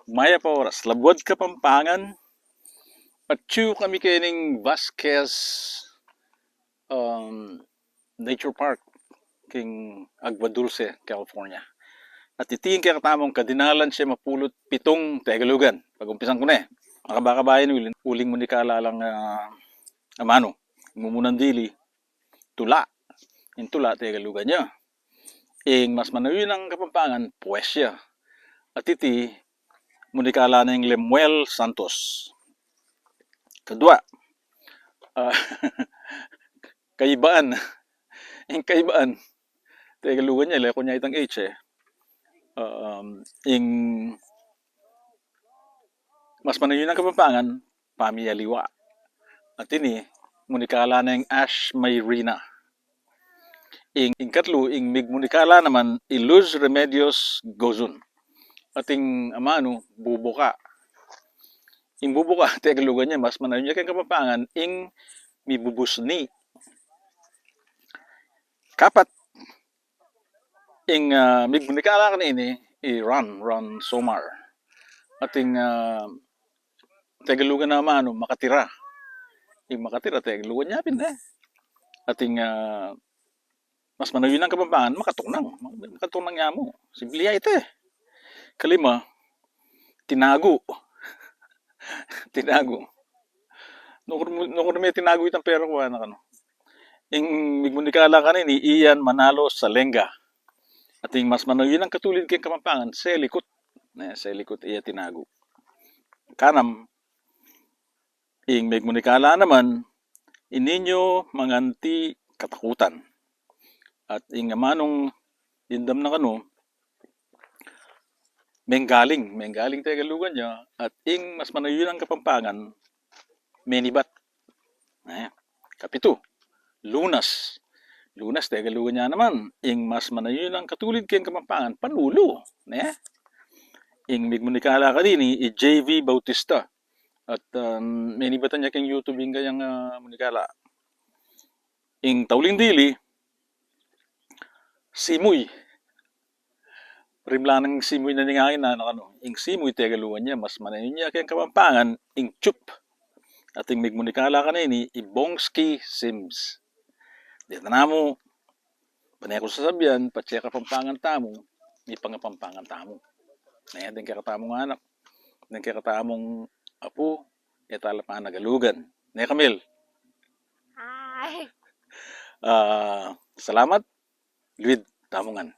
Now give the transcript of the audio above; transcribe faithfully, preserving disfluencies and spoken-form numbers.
Mayap a oras, Labuad Kapampangan. Atyu kami kening Vasquez, um, Nature Park king Agua Dulce, California. At iti ing kekatamung kadinalan siyam a pulu't pitung Tegalugan. Pag-umpisan ku ne. Makabaka bayan, uling, uling munikala lang, ah, amanu. Mumunan dili, tula. Ing tula, Tegalugan ya. Ing mas manayun a Kapampangan, puesya. At iti, munikala na ing Lemuel Santos. Kadua, ah, kaibaan. Ing kaibaan, Tegalugan ya, leko nya itang H, eh. Um, ing mas manayun a Kapampangan, pamialiwa. At ini, munikala na ing Ash Mayrina. Ing, ing katlu, ing migmunikala naman, i Luz Remedios Gozun. At ing amanu, bubuka. Ing bubuka, Tegalugan ya, mas manayun ya keng Kapampangan, ing mibubusni. Kapat, ing, ah, migmunikala kanini, i Ron, Ron Somar. At ing, ah, Tegalugan na amanu, makatira. Ing makatira, Tegalugan ya pin, eh. At ing, ah, mas manayun a Kapampangan, makatungnang. Makatungnang ya mu. Simple ya iti. Kalima, tinagu. Tinagu. Nukur mu, nukur mu tinagu itang pera ku, anak, anu. Ing migmunikala kanini, i Ian Manalo Salenga. At ing mas manayun a katulid keng Kapampangan, selikut. Ne, selikut, iya tinagu. Kanam, ing migmunikala naman, i Niño Manganti Katakutan. At ing amanung dimdam na kanu, menggaling, menggaling, Tegalugan ya, at ing mas manayun a Kapampangan, menibat. Eh, kapitu, Lunas. Lunas, Tegalugan ya naman, ing mas manayun a katulid keng Kapampangan, panulu. Ne? Ing migmunikala kanini, i J V Bautista. At, um, menibatan ya keng YouTube ing kayang, ah, munikala. Ing tauling dili, simuy. Rimla nang simuy na ning angin, anak, anu. Ing simuy, Tegalugan ya, mas manayun ya keng Kapampangan, ing tsup. At ing migmunikala kanini, i Bongski Sims. Deta namu, pane ku sasabian, patse Kapampangan tamu, mipangapampangan tamu. Ne, deng kekatamung anak, deng kekatamung apu, e tala panagalugan. Ne, Camille? Ay. Ah, salamat. Luid tamu ngan.